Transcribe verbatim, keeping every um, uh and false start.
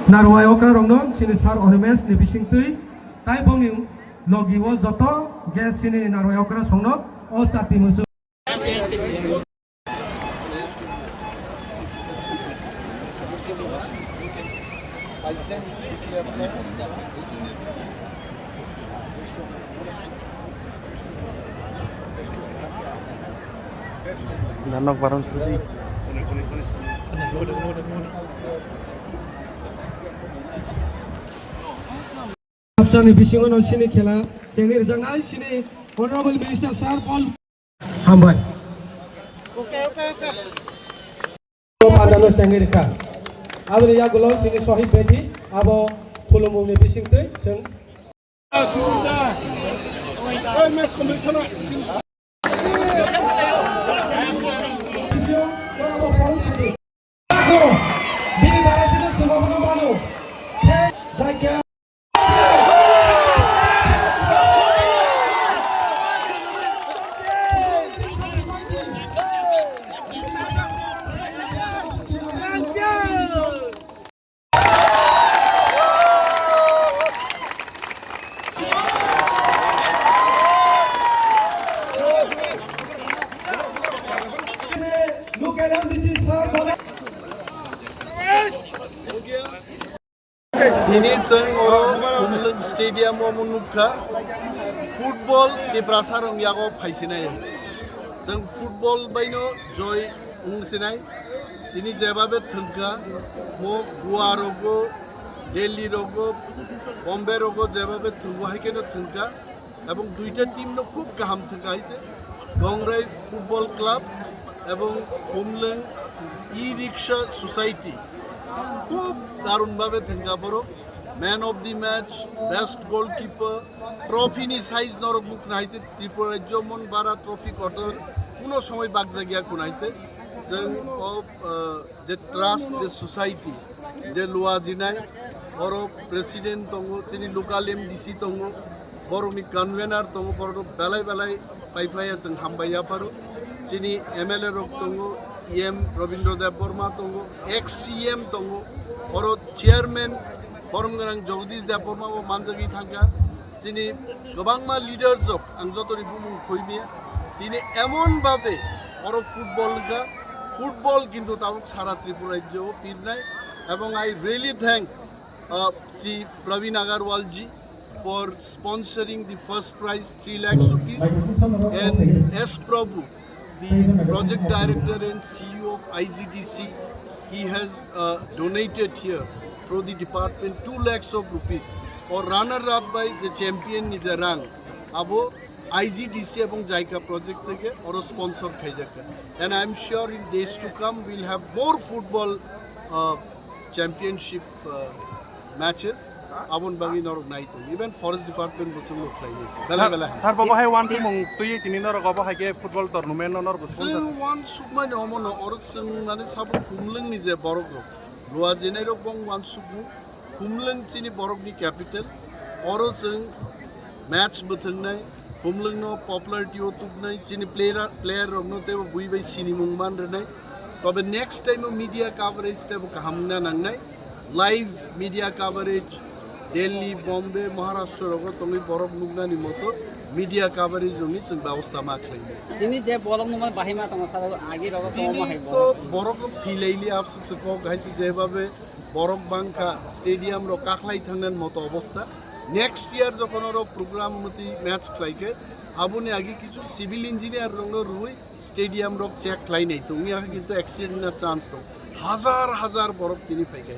Narwai okra rokno chini sir Animesh ni bisingtwi tai bongni logi o joto ge chini narwai okra songno o chati musu. Nanok barang sudi. Kapchani bisingo no sini khela chengni rwjaknai sini Honorable Minister Sir Paul. Hambai. Padano chengni rwkha. Aboni yagulo sini Sohid Bedi abo khulumungni bisingtwi chwng. Look at M D C sir. Tini chwng oro Khumlwng Stadium o mwnukha football Tiprasa rong yago phaisinai. Chwng football baino joy wngsinai. Tini jebabe thwngkha mo Goa rogo, Delhi rogo, Bombay rogo jebabe thwngbo hai kheno thwngkha. Ebong duita team no khub kaham thwngkha hai se Gongrai Football Club ebong Khumlwng E-Rickshaw Society khub darun babe thwngkha borok man of the match, best goalkeeper, trophy ni size norok nukna hai se Tripura rajyo mon bara trophy kotor kuno somoi bakjagya khuna hai se chwng o, uh, je trust, je society, je luajinai, oro president tongo, chini local M D C tongo, borokni convener tongo, borokno belai belai paiphlaiya chwng hambai yapharo. Chini M L A rok tongo, E M Rabindra Debbarma tongo, ex C M tongo, oro chairman borom gwnang Jagadish Debbarma bo manjagwi thangkha. Chini kwbangma leaders rok ang jotoni bumung khoimiya. Tini emon babe oro football wngkha, football kintu tabuk sara Tripura rajyo o pirnai. Ebong I really thank, uh, Shri Praveen Agarwal ji for sponsoring the first prize three lakhs rupees and S Prabhu, the project director and C E O of I G D C, he has, uh, donated here through the department two lakhs of rupees. Or runner up by the champion ni je rang abo I G D C ebong JICA project theke oro sponsor khaijakha. And I am sure in days to come we'll have more football, uh, championship, uh, matches. Abon bagwi norok nai tong. Even forest department bo chwngno khlai nai. Belai belai. Sir, bo bahai wansukmung twi tini norok obo hai khe football tournament no norok sponsor. Chwng wansukmani omono oro chwng mane sabo Khumlwng ni je borok rok. Luajinai rok bong wansukmung. Khumlwng chini borok ni capital. Oro chwng match bwthwngnai. Khumlwngno popularity o tubnai, chini player, player rokno teibo bui bai sinimung man rwnai. Tobe next time o media coverage teibo kaham wngna nangnai. Live media coverage Delhi, Bombay, Maharashtra rogo tongwi borok nuknani moto media coverage rokni chwng bebosta ma khlainai. Tini je borok nukmani bahai ma tongo salo agi rogo. Tini to borok rok thwilaili absuk se kok hai se jebabe borok bangkha, stadium rok kakhlai thangnani moto obosta. Next year jokhon oro program mati match khlai khe, aboni agi kichu civil engineer rokno rwui stadium rok check khlai nai tongya, kintu accident na chance tong. Hajar hajar borok tini phai kha.